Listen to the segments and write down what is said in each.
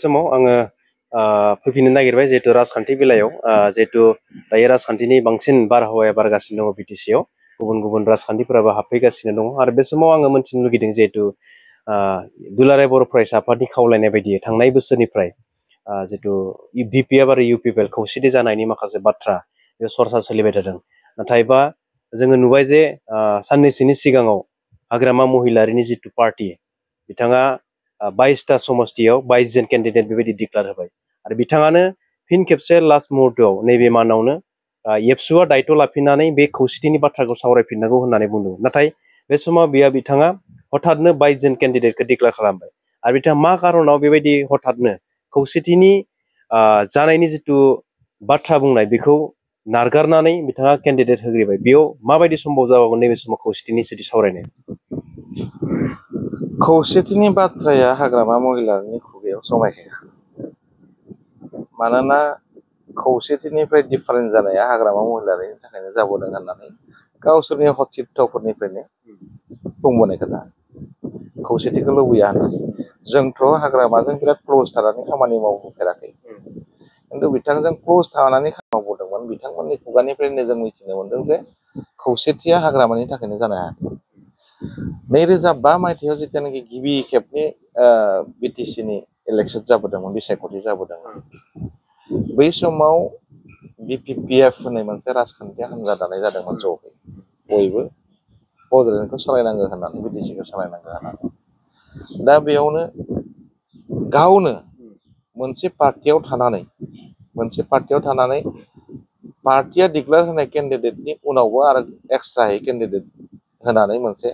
समाव आङो फैफिननो नागिरबाय जिहेतु राजखान्थि बेलायाव जिहेतु दायो राजखान्थिनि बांसिन बारहावाया बारगासिनो दङ बिटिसिआव गुबुन गुबुन राजखान्थिफोराबो हाबफैगासिनो दङ आरो बे समाव आङो मोनथिनो लुगैदों जिहेतु दुलाराय बर' फरायसा आफादनि खावलायनाय बायदियै थांनाय बोसोरनिफ्राय जिहेतु बिपिएफ आरो इउपिपिएल खौसेथि जानायनि माखासे बाथ्रा बे सरसा सोलिबाय थादों नाथायबा जोङो नुबाय जे साननैसोनि सिगाङाव हाग्रामा महिलारिनि जितु पार्टी बिथाङा 22टा समस्तियाव 22 जन केन्डिडेट बेबायदि डिक्लेयार होबाय आरो बिथाङानो फिन खेबसे लास्ट मुहुर्तआव नैबे मानावनो एबसुआ दायथ' लाफिननानै बे खौसेथिनि बाथ्राखौ सावरायफिननांगौ होननानै बुंदों नाथाय बे समाव बिथाङा हठातनो 22 जन केन्डिडेटखौ डिक्लेयार खालामबाय आरो बिथाङा मा खारनाव बेबायदि हठातनो खौसेथिनि जानायनि जितु बाथ्रा बुंनाय बेखौ नारगारनानै बिथाङा केन्डिडेट होग्रोबाय बेयाव माबायदि सम्भब जाबावगोन नैबे समाव खौसेथिनि जुदि सावरायनाय खौसेथिनि बाथ्राया हाग्रामा महिलारिनि खुगायाव समायखाया मानोना खौसेथिनिफ्राय डिफारेन्ट जानाया हाग्रामा महिलारिनि थाखायनो जाबोदों होननानै गावसोरनि हथित्तफोरनिफ्रायनो बुंबोनाय खोथा खौसेथिखौ लुबैया होननानै जोंथ' हाग्रामाजों बिराद क्ल'ज थानानै खामानि मावबोफेराखै खिन्थु बिथांजों क्ल'ज थानानै खामानि मावबोदोंमोन बिथांमोननि खुगानिफ्रायनो जों मिथिनो मोन्दों जे खौसेथिया हाग्रामानि थाखायनो जानो हायाखै 2005 मायथाइयाव जिथियानोखि गिबि खेबनि बिटिसिनि इलेक्सन जाबोदोंमोन बिसायख'थि जाबोदोंमोन बै समाव बिपिपिएफ होननाय मोनसे राजखान्थि हान्जा दानाय जादोंमोन ज'है बयबो बड'लेण्डखौ सालायनांगौ होननानै बिटिसिखौ सालायनांगौ होननानै दा बेयावनो गावनो मोनसे पार्टियाव थानानै पार्टिया डिक्लेयार होनाय केन्डिडेटनि उनावबो आरो एक्सट्रायै केन्डिडेट होनानै मोनसे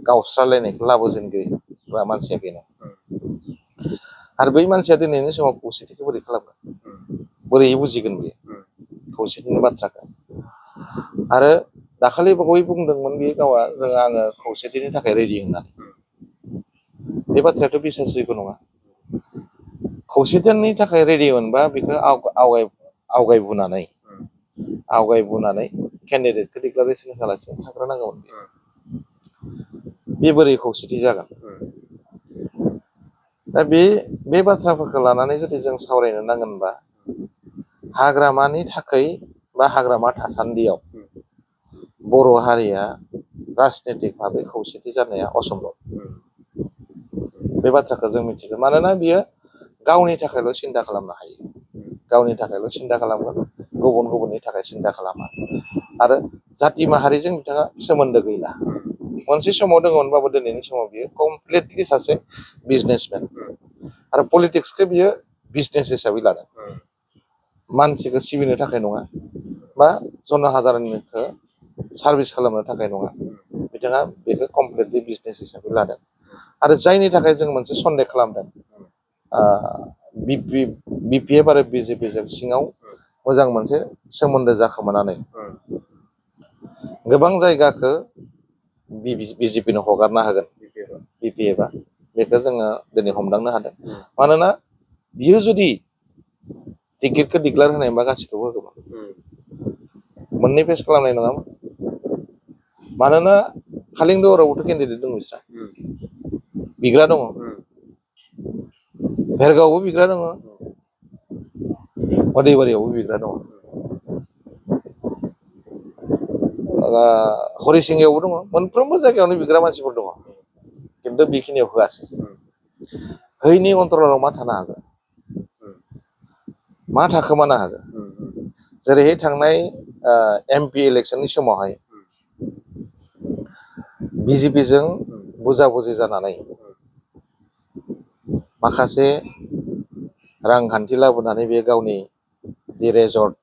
गावस्रालायनायखौ लाबोजेनग्रा मानसिया बेनो आरो बै मानसिया दिनैनि समाव खौसेथिखौ बोरै खालामगोन बोरै बुजिगोन बेयो खौसेथिनि बाथ्राखौ आरो दाखालि बावै बुंदोंमोन बे गावआ आङो खौसेथिनि थाखाय रेडि होननानै बे बाथ्रायाथ' बिसासयग नङा खौसेथिनि थाखाय रेडि मोनबा बेखौ आवगायबोनानै केन्डिडेटखौ डिक्लारेसन होलासिनो थाग्रोनांगौमोन बे बोरै खौसेथि जागोन दा बे बाथ्राफोरखौ लानानै जुदि जों सावरायनो नांगोनबा हाग्रामानि थाखाय बा हाग्रामा थासान्दियाव बर' हारिया राजनितिक भाबै खौसेथि जानाया असम्भब बे बाथ्राखौ जों मिथिगौ मानोना बियो गावनि थाखायल' सिन्था खालामनो हायो गावनि थाखायल' सिन्था खालामगोन गुबुननि थाखाय सिन्था खालामा आरो जाति माहारिजों बिथाङा सोमोन्दो गैला मोनसे समाव दङमोनबाबो दिनैनि समाव बियो कमप्लिटलि सासे बिजनेसमेन आरो पलिटिक्सखौ बियो बिजनेस हिसाबै लादों मानसिखौ सिबिनो थाखाय नङा बा जनहादारनखौ सार्भिस खालामनो थाखाय नङा बिथाङा बेखौ कमप्लिटलि बिजनेस हिसाबै लादों आरो जायनि थाखाय जों मोनसे सन्देह खालामदों बिपिएफ आरो बिजेपिजों सिङाव मोजां मोनसे सोमोन्दो जाखोमानानै गोबां जायगाखौ बिजेपिनो हगारना होगोन बिपिएफआ बेखौ जोङो दिनै हमदांनो हादों मानोना बियो जुदि टिकेटखौ डिक्लेयार होनायबा गासैखौबो होगौमोन मोननै फेस खालामनाय नङामोन मानोना खालिंदरावबोथ' केन्डिडेट दङ बिस्रा बिग्रा दङ भेरगावआवबो बिग्रा दङ मदैबारियावबो बिग्रा दङ हरिसिंगायावबो दङ मोनफ्रोमबो जायगायावनो बिग्रा मानसिफोर दङ खिन्थु बेखिनियाव होआसै हैनि अन्तरालाव मा थानो हागौ मा थाखोमानो हागौ जेरैहाय थांनाय एमपि इलेक्सननि समावहाय बिजेपिजों बुजा-बुजि जानानै माखासे रांखान्थि लाबोनानै बे गावनि जि रेजर्ट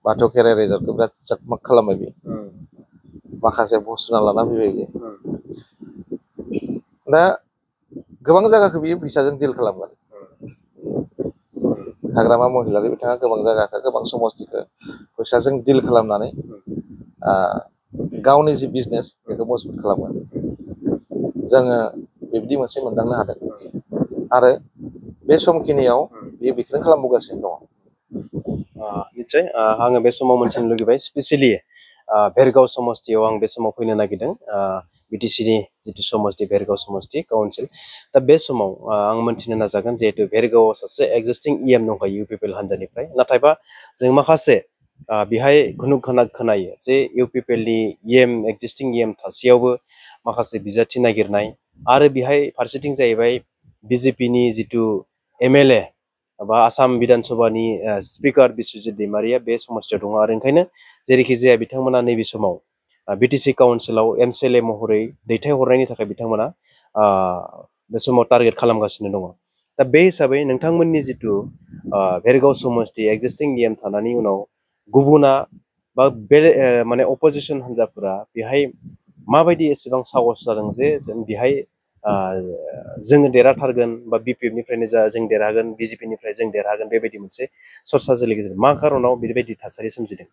बाथौ खेराइ रेजर्टखौ बिराद जाकमाक खालामबाय बे माखासे बुस्थुना लाना फैबाय बे दा गोबां जायगाखौ बियो फैसाजों डिल खालामगोन हाग्रामा महिलारि बिथाङा गोबां जायगाखौ गोबां समस्तिखौ फैसाजों डिल खालामनानै गावनि जि बिजनेस बेखौ मजबुत खालामगोन जोङो बेबायदि मोनसे मोनदांनो हादों आरो बे समखिनियाव बियो बेखौनो खालामबोगासिनो दङ निश्चय आङो बे समाव मोनथिनो लुगैबाय स्पेसियेलि भेरगाव समस्तियाव आं बे समाव फैनो नागिरदों बिटिसिनि जितु समस्ति भेरगाव समस्ति काउन्सिल दा बे समाव आं मोनथिनो नाजागोन जिहेतु भेरगावआव सासे एक्जिस्टिं इएम दंखायो इउपिपिएल हान्जानिफ्राय नाथायबा जों माखासे बेहाय खुनुक खोनाक खोनायो जे इउपिपिएलनि इएम एक्जिस्टिं इएम थासेयावबो माखासे बिजाथि नागिरनाय आरो बेहाय फारसेथिं जाहैबाय बिजेपिनि जितु एमएलए बा आसाम बिधान सभानि स्पिकार बिस्वजित दैमारिया बे समस्तियाव दङ आरो ओंखायनो जेरैखि जाया बिथांमोना नैबे समाव बिटिसि काउन्सिलाव एमसिएलए महरै दैथायहरनायनि थाखाय बिथांमोना बे समाव टार्गेट खालामगासिनो दङ दा बे हिसाबै नोंथांमोननि जितु भेरगाव समस्ति एक्जिस्टिं इएम थानायनि उनाव गुबुना बा बे माने अपोजिसन हान्जाफोरा बेहाय माबायदि एसेबां साहस जादों जे जों बेहाय जोङो देरहाथारगोन बा बिपिएफनिफ्रायनो जा जों देरहागोन बिजेपिनिफ्राय जों देरहागोन बेबायदि मोनसे सरसा जोलै गेजेर मा खारनाव बेबायदि थासारि सोमजिदों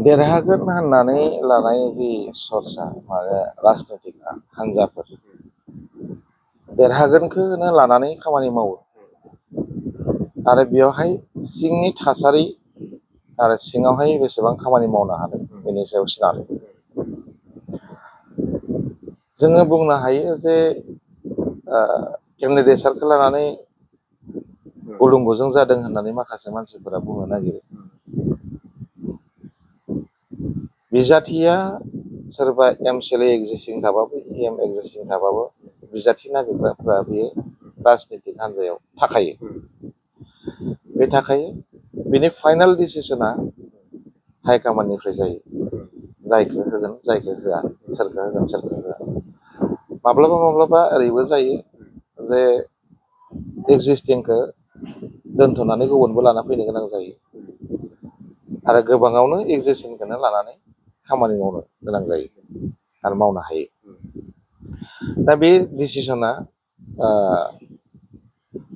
देरहागोन होननानै लानाय जि सरसा माने राजनैतिक हान्जाफोर देरहागोनखौनो लानानै खामानि मावो आरो बेवहाय सिंनि थासारि आरो सिङावहाय बेसेबां खामानि मावनो हादों बेनि सायाव सोनारो जोङो बुंनो हायो जे केन्डिडेटसारखौ लानानै गुलुं गुजुं जादों होननानै माखासे मानसिफोरा बुंनो नागिरो बिजाथिया सोरबा एमसिएलए एक्जिस्टिं थाबाबो इएम एक्जिस्टिं थाबाबो बिजाथि नागिरग्राफ्रा बेयो राजनितिक हान्जायाव थाखायो बे थाखायो बेनि फाइनाल डिसिसना हाइकमान्डनिफ्राय जायो जायखौ होगोन जायखौ होआ सोरखौ होगोन सोरखौ होआ माब्लाबा माब्लाबा ओरैबो जायो जे एक्जिस्टिंखौ दोनथ'नानै गुबुनबो लाना फैनो गोनां जायो आरो गोबाङावनो एक्जिस्टिंखौनो लानानै खामानि मावनो गोनां जायो आरो मावनो हायो दा बे डिसिसना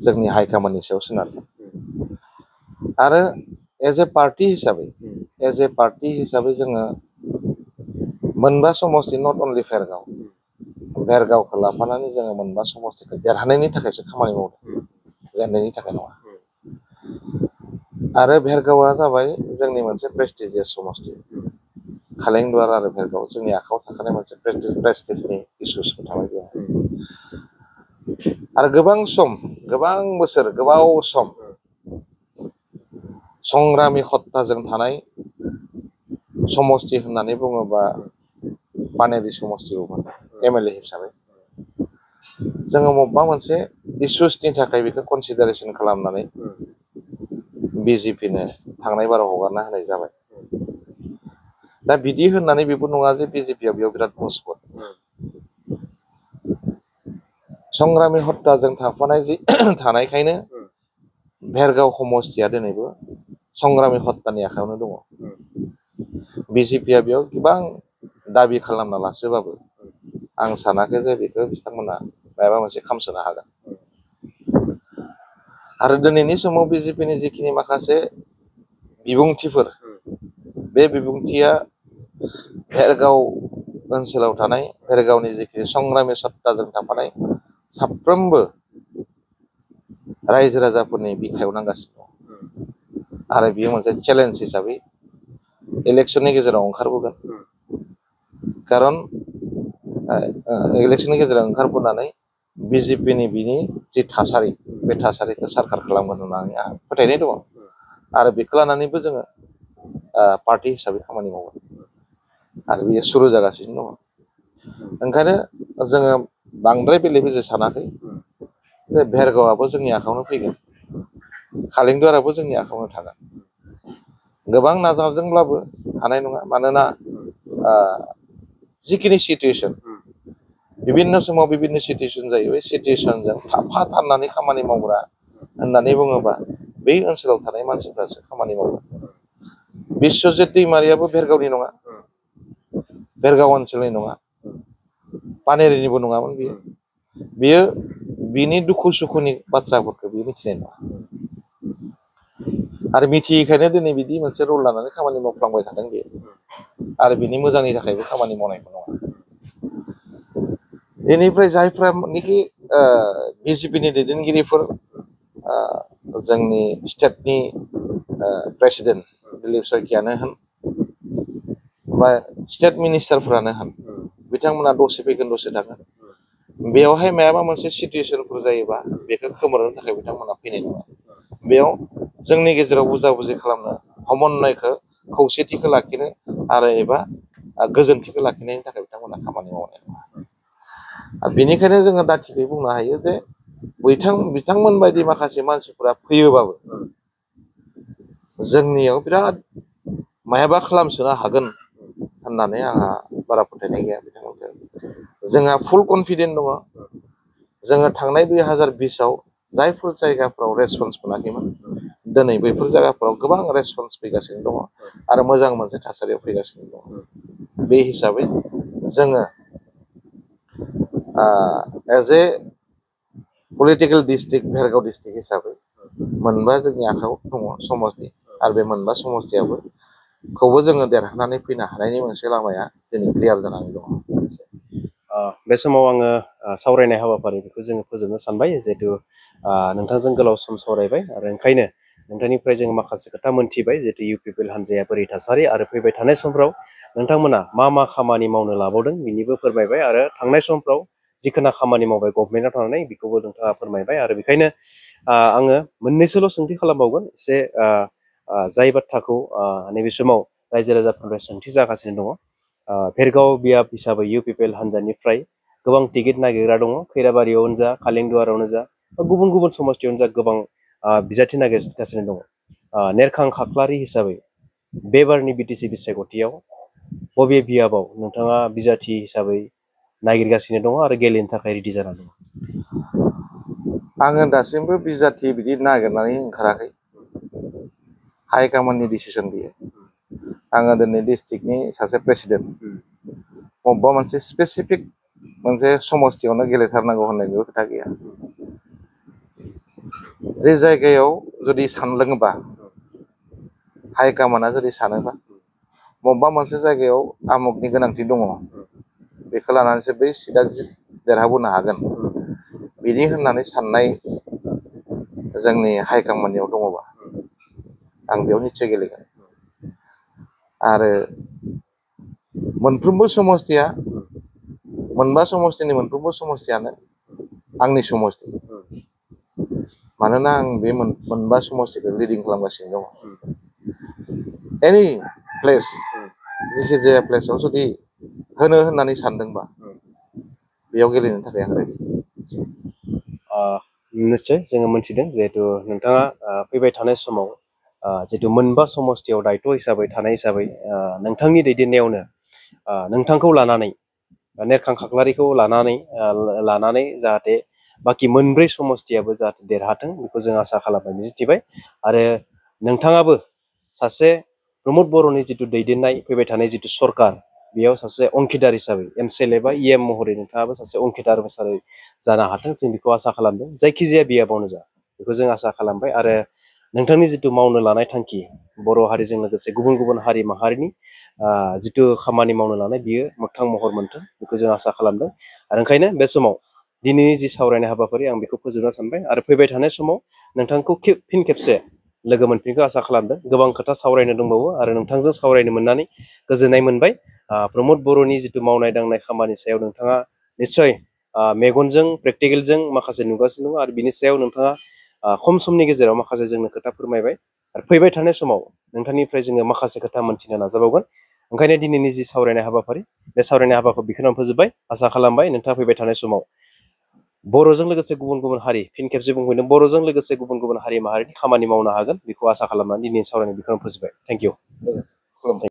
जोंनि हाइकमान्डनि सायाव सोनारो आरो एज ए पार्टि हिसाबै जोङो मोनबा समस्ति नट अनलि भेरगावखौ लाफानानै जोङो मोनबा समस्तिखौ देरहानायनि थाखायसो खामानि मावदों जेननायनि थाखाय नङा आरो भेरगावआ जाबाय जोंनि मोनसे प्रेस्टिजियास समस्ति खालेंदुवार आरो भेरगाव जोंनि आखायाव थाखानाय मोनसे प्रेस्टिजनि इसुसबो थाबाय बेयाव आरो गोबां बोसोर गोबाव सम संग्रामि हत्याजों थानाय समस्ति होननानै बुङोबा पानेरि समस्तियावमोन एमएलए हिसाबै जोङो बबेबा मोनसे इसुसनि थाखाय बेखौ कनसिडारेसन खालामनानै बिजेपिनो थांनाय बाराव हगारना होनाय जाबाय दा बिदि होननानै बेबो नङा जे बिजेपिया बेयाव बिराद मजबुत संग्रामि हत्याजों थाफानाय जि थानायखायनो भेरगाव समस्तिया दिनैबो संग्रामि हत्यानि आखायावनो दङ बिजेपिया बेयाव गोबां दाबि खालामना लासोबाबो आं सानाखै जे बेखौ बिथांमोना माबा मोनसे खामसोनो हागोन आरो दिनैनि समाव बिजेपिनि जिखिनि माखासे बिबुंथिफोर बे बिबुंथिया भेरगाव ओनसोलाव थानाय भेरगावनि जिखिनि संग्रामि सत्ताजों थाफानाय साफ्रोमबो रायजो राजाफोरनि बिखायाव नांगासिनो दं आरो बेयो मोनसे चेलेन्ज हिसाबै इलेक्सननि गेजेराव ओंखारबोगोन खारन इलेक्सननि गेजेराव ओंखारबोनानै बिजेपिनि बिनि जि थासारि बे थासारिखौ सारखार खालामगोन होननानै आंहा फोथायनाय दङ आरो बेखौ लानानैबो जोङो पार्टि हिसाबै खामानि मावगोन आरो बेयो सुरु जागासिनो दङ ओंखायनो जोङो बांद्राय बेले बेजे सानाखै जे भेरगावआबो जोंनि आखायावनो फैगोन खालेंदुवाराबो जोंनि आखायावनो थागोन गोबां नाजादोंब्लाबो हानाय नङा मानोना जिखिनि सिटुवेसन बिभिन्न समाव बिभिन्न सिटुवेसन जायो बे सिटुवेसनजों थाफाथारनानै खामानि मावग्रा होननानै बुङोबा बै ओनसोलाव थानाय मानसिफ्रासो खामानि मावगोन बिस्वजित दैमारियाबो भेरगावनि नङा भेरगाव ओनसोलनि नङा पानेरिनिबो नङामोन बियो बिनि दुखु सुखुनि बाथ्राफोरखौ बियो मिथिनाय नङा आरो मिथियैखायनो दिनै बिदि मोनसे रल लानानै खामानि मावफ्लांबाय थादों बियो आरो बिनि मोजांनि थाखायबो खामानि मावनायखौ नङा बेनिफ्राय जायफ्रानोखि बिजेपिनि दैदेनगिरिफोर जोंनि स्टेटनि प्रेसिडेन्ट दिलीप शइकियानो होन बा स्टेट मिनिस्टारफोरानो होन बिथांमोना दसे फैगोन दसे थागोन बेयावहाय मायाबा मोनसे सिटुएसनफोर जायोबा बेखौ खोमोरनो थाखाय बिथांमोना फैनाय नङा बेयाव जोंनि गेजेराव बुजा-बुजि खालामनो समन्वयखौ खौसेथिखौ लाखिनो आरो एबा गोजोनथिखौ लाखिनायनि थाखाय बिथांमोना खामानि मावनाय नङा बेनिखायनो जोङो दाथियै बुंनो हायो जे बिथांमोन बायदि माखासे मानसिफोरा फैयोबाबो जोंनियाव बिराद मायाबा खालामसोनो हागोन होननानै आंहा बारा फोथायनाय गैया बिथांमोनखौ जोंहा फुल कनफिडेन्ट दङ जोङो थांनाय 2020आव जायफोर जायगाफ्राव रेसपन्स मोनाखैमोन दिनै बैफोर जायगाफोराव गोबां रेसपन्स फैगासिनो दङ आरो मोजां मोनसे थासारियाव फैगासिनो दङ बे हिसाबै जोङो as a political district Bhergaon district हिसाबै मोनबा जोंनि आखायाव दङ समस्ति आरो बे मोनबा समस्तियाबो खौबो जोङो देरहानानै फैनो हानायनि मोनसे लामाया दिनै क्लियार जानानै दङ बे समाव आङो सावरायनाय हाबाफारि बेखौ जोङो फोजोबनो सानबाय जिहेतु नोंथांजों गोलाव सम सावरायबाय आरो ओंखायनो नोंथांनिफ्राय जोङो माखासे खोथा मोनथिबाय जिहेतु UPPL हान्जाया बोरै थासारि आरो फैबाय थानाय समफ्राव नोंथांमोना मा खामानि मावनो लाबावदों बिनिबो फोरमायबाय आरो थांनाय समफ्राव जिखिना खामानि मावबाय गभर्नमेन्टआव थानानै बेखौबो नोंथाङा फोरमायबाय आरो बेखायनो आङो मोननैसोल' सोंथि खालामबावगोन एसे जाय बाथ्राखौ नैबे समाव रायजो राजाफोरनिफ्राय सोंथि जागासिनो दङ भेरगाव बियाब हिसाबै UPPL हान्जानिफ्राय गोबां टिकेट नागिरग्रा दङ खैराबारियावनो जा कालेंदुवारावनो जा गुबुन गुबुन समस्तियावनो जा गोबां बिजाथि नागिरगासिनो दङ नेरखां खाख्लारि हिसाबै बे बारनि BTC बिसायख'थियाव बबे बियाबाव नोंथाङा बिजाथि हिसाबै नागिरगासिनो दङ आरो गेलेनो थाखाय रेडि जानानै दङ आङो दासिमबो बिजाथि बिदि नागिरनानै ओंखाराखै हाइकमान्डनि डिसिसन बियो आङो दिनै डिस्ट्रिक्टनि सासे प्रेसिडेन्ट बबेबा मोनसे स्पेसिफिक मोनसे समस्तियावनो गेलेथारनांगौ होननाय बेबो खोथा गैया जे जायगायाव जुदि सानलोङोबा हाइकमान्डआ जुदि सानोबा बबेबा मोनसे जायगायाव आमुगनि गोनांथि दङ बेखौ लानानैसो बै सिटआ देरहाबोनो हागोन बिदि होननानै साननाय जोंनि हाइकमान्डनियाव दङबा आं बेयाव निस्सय गेलेगोन आरो मोनफ्रोमबो समस्तिया मोनबा समस्तिनि मोनफ्रोमबो समस्तियानो आंनि समस्ति मानोना आं बे मोनबा समस्तिखौ लिडिं खालामगासिनो दङ एनि प्लेस जिखि जाया प्लेसाव जुदि होनो होननानै सानदोंबा बेयाव गेलेनो थाखाय आं रेडि निस्सय जोङो मोनथिदों जिहेतु नोंथाङा फैबाय थानाय समाव जिहेतु मोनबा समस्तियाव दायथ' हिसाबै थानाय हिसाबै नोंथांनि दैदेननायावनो नोंथांखौ लानानै नेरखां खाख्लारिखौ लानानै जाहाथे बाखि मोनब्रै समस्तियाबो जाहाथे देरहाथों बेखौ जों आसा खालामनाय मिजिंथिबाय आरो नोंथाङाबो सासे प्रमद बर'नि जिथु दैदेननाय फैबाय थानाय जिथु सरकार बेयाव सासे अंखिदार हिसाबै MCLA बा EM महरै नोंथाङाबो सासे अंखिदार हिसाबै जानो हाथों जों बेखौ आसा खालामदों जायखिजाया बियाबावनो जा बेखौ जों आसा खालामबाय आरो नोंथांनि जिथु मावनो लानाय थांखि बर' हारिजों लोगोसे गुबुन गुबुन हारि माहारिनि जिथु खामानि मावनो लानाय बियो मोगथां महर मोनथों बेखौ जों आसा खालामदों आरो ओंखायनो बे समाव दिनैनि जि सावरायनाय हाबाफारि आं बेखौ फोजोबनो सानबाय आरो फैबाय थानाय समाव नोंथांखौ फिन खेबसे लोगो मोनफिनखौ आसा खालामदों गोबां खोथा सावरायनो दंबावो आरो नोंथांजों सावरायनो मोननानै गोजोननाय मोनबाय प्रमद बर'नि जिथु मावनाय दांनाय खामानि सायाव नोंथाङा निस्सय मेगनजों प्रेक्टिकेलजों माखासे नुगासिनो दङ आरो बिनि सायाव नोंथाङा खम समनि गेजेराव माखासे जोंनो खोथा फोरमायबाय आरो फैबाय थानाय समाव नोंथांनिफ्राय जोङो माखासे खोथा मोनथिनो नाजाबावगोन ओंखायनो दिनैनि जि सावरायनाय हाबाफारि बे सावरायनाय हाबाखौ बेखिनियावनो फोजोबबाय आसा खालामबाय नोंथाङा फैबाय थानाय समाव बर'जों लोगोसे गुबुन गुबुन हारि फिन खेबसे बुंफैदों बर'जों लोगोसे गुबुन गुबुन हारि माहारिनि खामानि मावनो हागोन बेखौ आसा खालामनानै दिनैनि सावरायनाय बेखिनियावनो फोजोबबाय थेंक इउ